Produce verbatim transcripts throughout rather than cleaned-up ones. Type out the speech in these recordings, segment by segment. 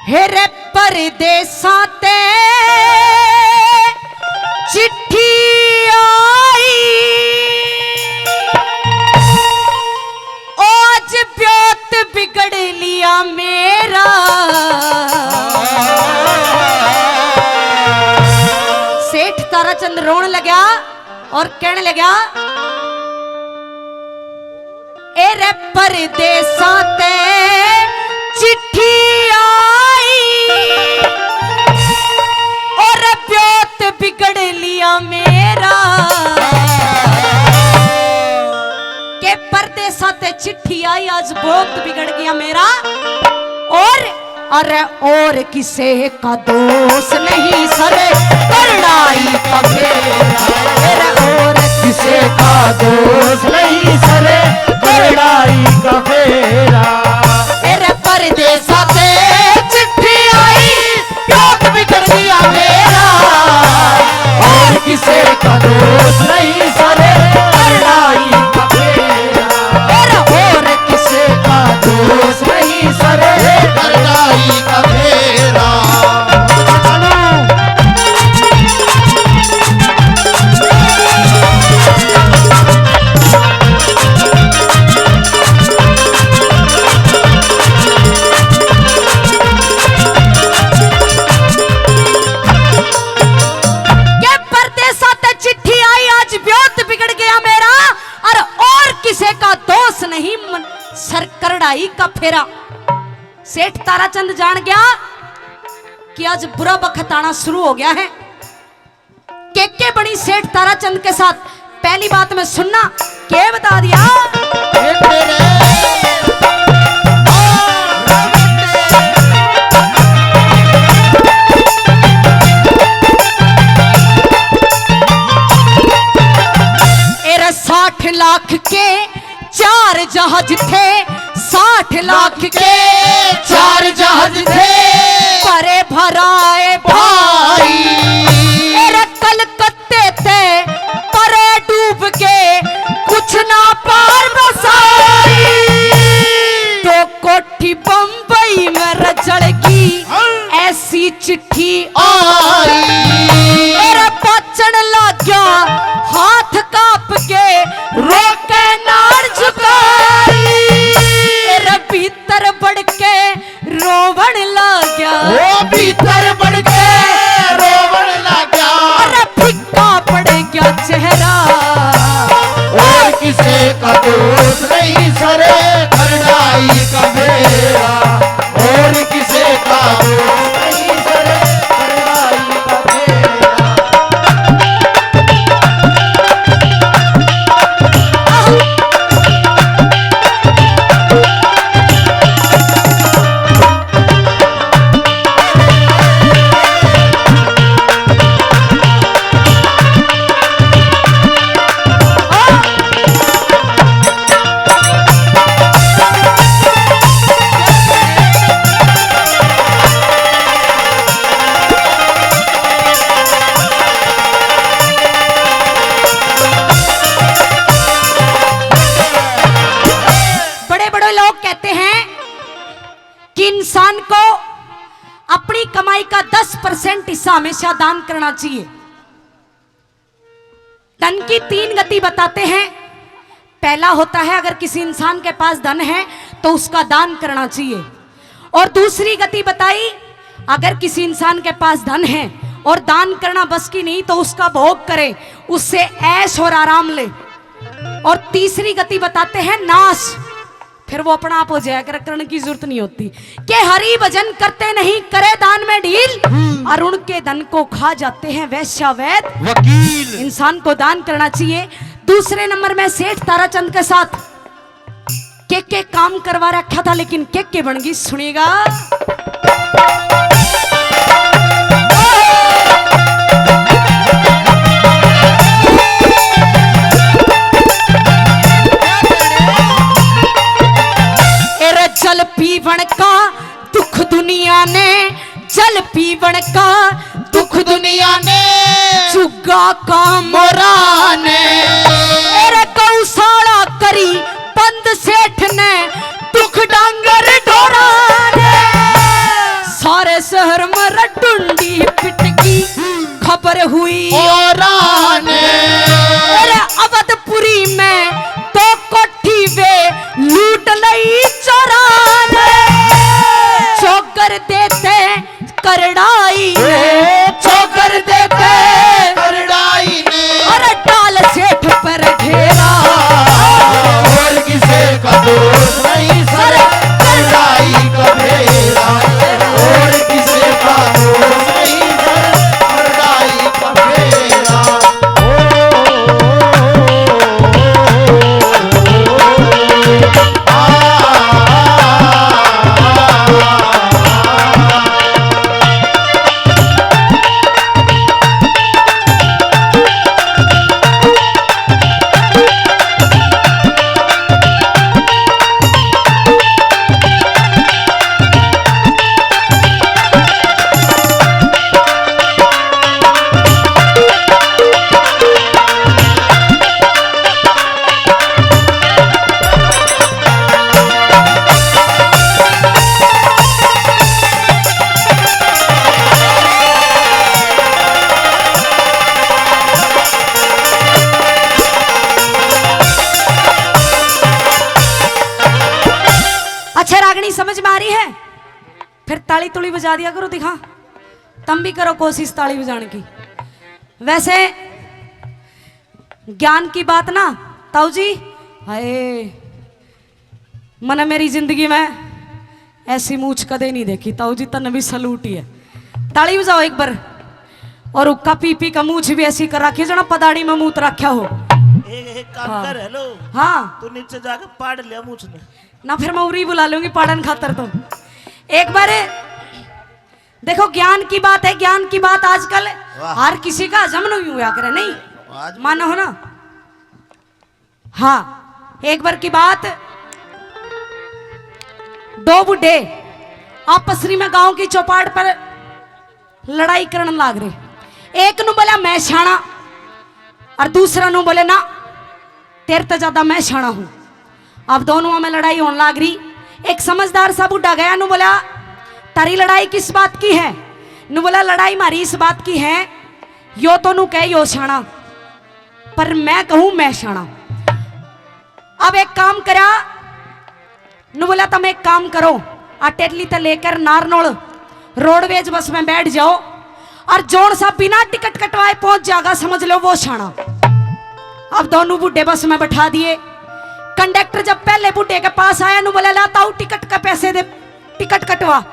हे रे परदेसां ते चिट्ठी आई, आज ब्योत बिगड़ लिया मेरा। सेठ ताराचंद रोण लग्या और कहने लग्या, ए रे परदेसां ते चिट्ठी आई, और ब्योत बिगड़ लिया मेरा। के परदेसां ते चिट्ठी आई, आज ब्योत बिगड़ गया मेरा। और अरे और किसे का दोष नहीं सर, करड़ाई का फेरा। अरे और किसे का दोष नहीं सर, करड़ाई का फेरा। अरे परदेसा ते चिट्ठी आई, प्यार बिगड़ गया मेरा। और किसे का दोष नहीं सर, करड़ाई का फेरा। और, और किसे का दोष नहीं सर, करड़ाई का फेरा। के परदेसा ते चिट्ठी आई, आज ब्योत बिगड़ गया मेरा। और, और किसे का दोष नहीं मन, सर करड़ाई का फेरा। सेठ ताराचंद जान गया कि आज बुरा बखत आना शुरू हो गया है। के के बनी सेठ ताराचंद के साथ। पहली बात मैं सुनना, के बता दिया? एरा साठ लाख के चार जहाज थे, साठ लाख के चार जहाज थे, भरे भराए भाई। एरा कलकत्ते ते परे डूब के कुछ ना पार बसाई। तो कोठी बम्बई में रजड़गी, ऐसी चिट्ठी आई। मेरा पाचन लाग्या, हाथ कांप के रोके नाड़ झुकाई। मेरा भीतर बढ़ के रोवण लाग्या। ओ भीतर बढ़ के रोवण लाग्या। अरे फिक्का पड़ गया चेहरा। और किसे का दोष नहीं सरे, करड़ाई का फेरा। और किसे का दोष नहीं सरे, करड़ाई का फेरा। बड़े बड़े लोग कहते हैं कि इंसान को अपनी कमाई का दस परसेंट हिस्सा हमेशा दान करना चाहिए। धन की तीन गति बताते हैं। पहला होता है, अगर किसी इंसान के पास धन है तो उसका दान करना चाहिए। और दूसरी गति बताई, अगर किसी इंसान के पास धन है और दान करना बस की नहीं तो उसका भोग करे, उससे ऐश और आराम ले। और तीसरी गति बताते हैं नाश, फिर वो अपना आप हो जाया करे, करण की जरूरत नहीं होती। के हरि भजन करते नहीं, करे दान में ढील, हम्म। और उनके धन को खा जाते हैं वैश्या वैद वकील। इंसान को दान करना चाहिए। दूसरे नंबर में सेठ ताराचंद के साथ के के काम करवा रखा था, लेकिन के के बन गई, सुनिएगा। एरे जल पीवण का दुख दुनिया ने, जल पीवण का दुख दुनिया ने, चुगा का मोरा ने। एरे गौशाला करी बंद सेठ ने, दुख डांगर ढोरा ने। सारे शहर में ढूंढी पिटकी खबर हुई। और ने अरे अवधपुरी में दो कोठी वे लूट लई चोरा ने। चोकर देते करड़ाई ने, चोकर देते करड़ाई ने। अरे डाल सेठ पर घेरा। और किसे का दोष नहीं सर, करड़ाई का बेरा। और किसे का दोष नहीं सर, करड़ाई का बेरा। अच्छा, रागनी समझ में आ रही है? फिर ताली तुली बजा दिया करो, दिखा, तुम भी करो कोशिश ताली बजाने की। वैसे ज्ञान की बात ना, ताऊ जी, हाय, मने मेरी जिंदगी में ऐसी मूछ कदे नहीं देखी। ताऊ जी, तन्ने भी सलूट ही है, ताली बजाओ एक बार। और हुक्का पी पी का मूछ भी ऐसी कर रखी, जना पदाड़ी में मूत रखा हो। एक, एक काम हाँ। कर, हेलो। हाँ। तू नीचे जाके पाड़ लिया मूछ ने। ना, फिर मैं उरी बुला लूंगी पाड़न खातर। तो एक बार देखो, ज्ञान की बात है, ज्ञान की बात आजकल वाह। हर किसी का हजम नहीं हुआ करे, नहीं आज मानो हो ना। हाँ, एक बार की बात, दो बूढ़े आपस में गांव की चौपाट पर लड़ाई करण लाग रहे। एक नु बोला, "मैं शाना," और दूसरा नु बोले, "ना, तेरे ते ज्यादा मैं शाना हूँ।" अब दोनों में लड़ाई होने लाग रही। एक समझदार सा बूढ़ा गया, नु बोला, "तारी लड़ाई किस बात की है?" नु बोला, "लड़ाई मारी इस बात की है, यो तो नु कह यो शाना, पर मैं कहूँ मैं शाना।" अब एक काम करा, नु बोला, "तुम एक काम करो, आ टेटली ते लेकर नारनौल रोडवेज बस में बैठ जाओ, और जोन सा बिना टिकट कटवाए पहुंच जागा, समझ लो वो शाना।" अब दोनों बूढ़े बस में बैठा दिए। कंडक्टर जब पहले बूढ़े के पास आया, नु बोला, "ला ताऊ, टिकट के पैसे दे, टिकट कटवा।"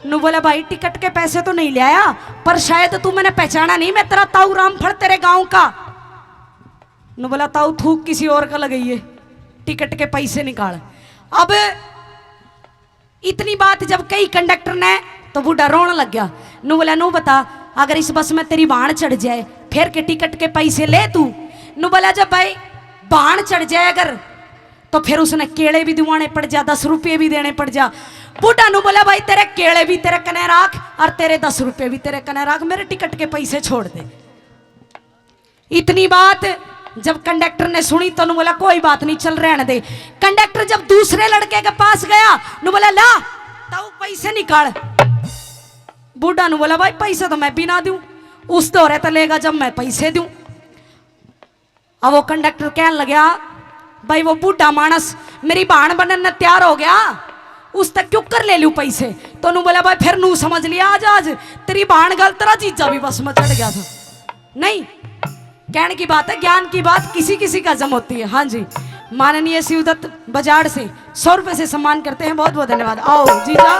नु बोला, "भाई, टिकट के पैसे तो नहीं ले आया, पर शायद तू मैंने पहचाना नहीं, मैं तेरा ताऊ रामफल, तेरे गांव का।" नु बोला, "ताऊ, थूक किसी और का लगाइए, टिकट के पैसे निकाल।" अब इतनी बात जब कही कंडक्टर ने, तो बूढ़ा रोने लग गया। नु बोला, "नु बता, अगर इस बस में तेरी भाण चढ़ जाए, फिर के टिकट के पैसे ले तू?" नु बोला, "जब भाई भाण चढ़ जाए अगर, तो फिर उसने केले भी दिवाने पड़ जा, दस रुपये भी देने पड़ जा।" बूढ़ा नु बोला, "भाई, तेरे केले भी तेरे कने राख और तेरे दस रुपये भी तेरे कने राख, मेरे टिकट के पैसे छोड़ दे।" इतनी बात जब कंडक्टर ने सुनी, तो नु बोला, "कोई बात नहीं, चल, रहने दे।" कंडक्टर जब दूसरे लड़के के पास गया, नु बोला, "ला, ताऊ, पैसे निकाल।" बूढ़ा नु बोला, "भाई, पैसे तो मैं भी ना दूं, उस दौरे तो लेगा जब मैं पैसे दूं।" अब वो कंडक्टर कहने लग्या, "भाई, वो बूढ़ा मानस मेरी भाण बनन ने तैयार हो गया, उस तक क्यों कर ले लूं पैसे?" तो नु बोला, "भाई, फिर नु समझ लिया, आज, आज तेरी भाण गल तेरा जीजा भी बस में चढ़ गया था।" नहीं, कहने की बात है, ज्ञान की बात किसी किसी का हजम होती है। हाँ जी, माननीय शिवदत्त बजाड़ से सौ रुपए से सम्मान करते हैं। बहुत बहुत धन्यवाद। आओ जीजा।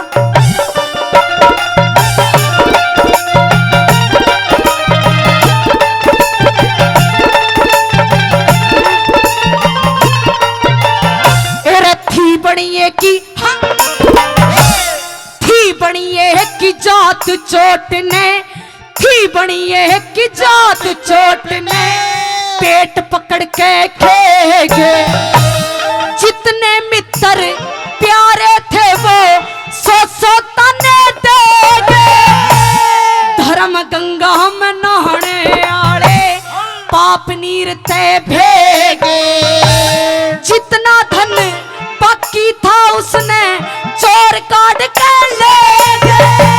ए रथी बनिए की, हाँ। थी बनिए की जात चोट ने, थी बनिए की जात चोट ने पेट पकड़ के खेगे। जितने मित्र प्यारे थे वो सौ सौ ताने देगे। धर्म गंगा में नहाने आले पाप नीर ते भेगे। जितना धन बाकी था उसने चोर काट के ले गए।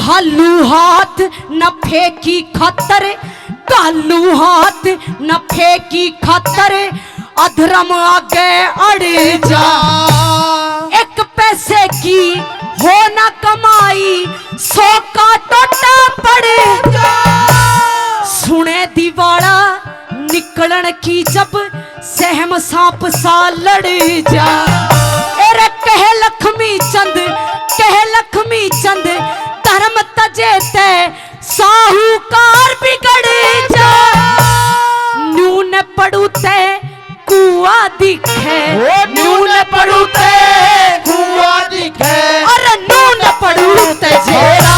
घालू हाथ न फेंकी खातर, घालू हाथ न फेंकी खातर, अधर्म आगे अड़ जा। एक पैसे की हो ना कमाई, सौ का टोटा पड़ जा। सुने दिवाला निकलन की जब, सहम सांप सा लड़ जा। अरे कह लक्ष्मी चंद, कह लक्ष्मी चंद, धर्म तजे ते साहूकार बिगड़ जा। न्यू न पड़ू ते कुआ दिखे, ओ न्यू न पड़ू ते कुआ दिखे, अरे न्यू न पड़ू ते झेड़ा।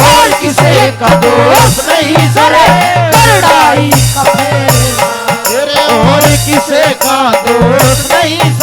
और किसे का दोष नहीं सरे, करड़ाई का फेरा। अरे और किसे का दोष नहीं